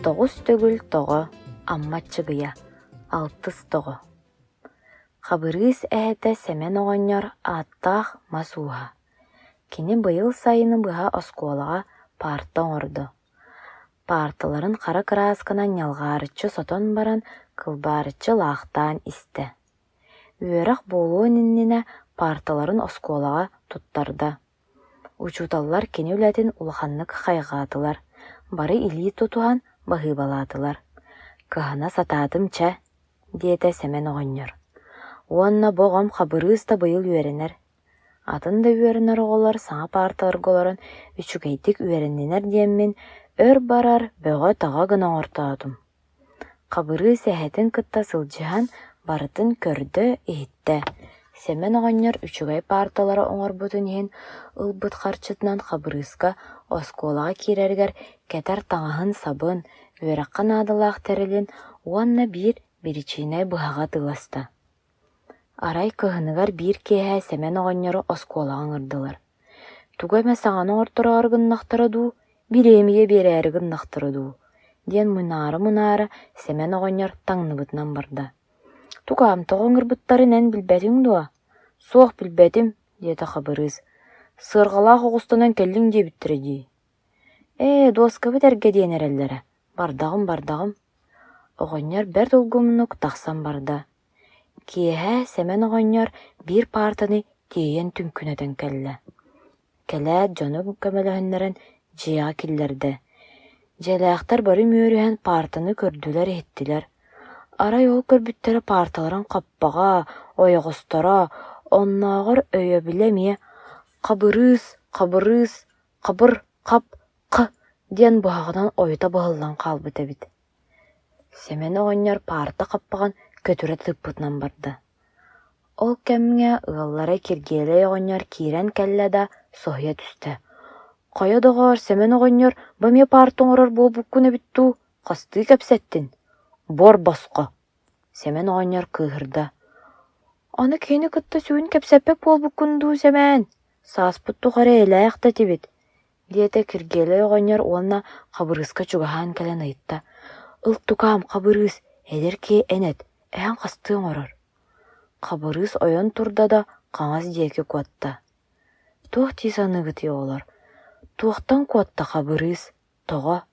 Тоҕус төгүл тоҕо, Амма Аччыгыйа, алтыс тоҕо Хабырыыс эһэтэ Сэмэн оҕонньор ааттаах мас ууһа. Кини быйыл сайыны быһа оскуолаҕа паарта оҥордо. Паарталарын хара кыраасканан ньалҕаарыччы сотон баран кылбаарыччы лаахтаан истэ. Үөрэх буолуон иннинэ паарталарын оскуолаҕа туттарда. Учууталлар кини үлэтин улаханнык хайҕаатылар, бары илии тутуһан баһыыбалаатылар: «Кыһана сатаатым чэ» диэтэ Сэмэн оҕонньор. «Уонна бу оҕом Хабырыыс да быйыл үөрэнэр. Атын да үөрэнэр оҕолор саҥа паарталарга олорон үчүгэйдик үөрэннинэр диэммин өр барар, бөҕө-таҕа гына оҥортоотум Хабырыыс эһэтин кытта сылдьыһан барытын көрдө-иһиттэ, Сэмэн оҕонньор үчүгэй паарталары оҥорбутун иһин ылбыт харчытынан Хабырыыска оскуолаҕа киирэригэр кэтэр таҥаһын-сабын, үөрэххэ наадалаах тэрилин уонна биир биричиинэй быһаҕы атыыласта. Арай кыһыныгар биир киэһэ Сэмэн оҕонньору оскуолаҕа ыҥырдылар: «Тугу эмэ саҥаны оҥортороору гыннахтара дуу, бириэмийэ биэрээри гыннахтара дуу» диэн мунаара-мунаара Сэмэн оҕонньор таҥныбытынан барда: «Тукаам, тоҕо ыҥырбыттарын эн билбэтиҥ дуо?» «Суох, билбэтим» диэтэ Хабырыыс, «сыарҕалаах оҕустанан кэллиҥ диэбиттэрэ дии» «Ээ, дуоскабыт эргэ диэн эрэллэрэ, бардаҕым, бардаҕым» Оҕонньор бэрт улгумнук тахсан барда. Киэһэ Сэмэн оҕонньор биир паартаны тиэйэн түҥкүнэтэн кэллэ. Кэлээт дьону көмөлөһүннэрэн дьиэҕэ киллэрдэ. Дьиэлээхтэр бары үмүөрүһэн паартаны көрдүлэр-иһиттилэр. Арай ол көрбүттэрэ паарталарын хаппаҕа, ойоҕосторо, оннооҕор өйөбүлэ эмиэ «Хабырыыс, хабырыыс, хабыр, хап, «Х» диэн быһаҕынан ойута быһыллан хаалбыт эбит. Сэмэн оҕонньор паарта хаппаҕын көтүрэ тыыппытынан барда. Ол кэмҥэ ыаллара Киргиэлэй оҕонньор киирэн кэллэ да соһуйа түстэ: «Хайа, доҕоор, Сэмэн оҕонньор, бу эмиэ паарта оҥорор буолбуккун эбит дуу, хастыы кэпсэттин? Буор босхо!» Сэмэн оҕонньор кыыһырда: «Аны киһини кытта сүгүн кэпсэппэт буолбуккун дуу, Сэмээн? Сааспыт тухары эйэлээх да этибит» диэтэ Киргиэлэй оҕонньор уонна Хабырыыска чугаһаан кэлэн ыйытта: «Ыл тукаам, Хабырыыс, эдэр киһи эн эт, эһэҥ хастыы оҥорор?» Хабырыыс ойон турда да хаҥас диэки куотта. Туох дии саныыгытый оҕолор, туохтан куотта Хабырыыс, тоҕо?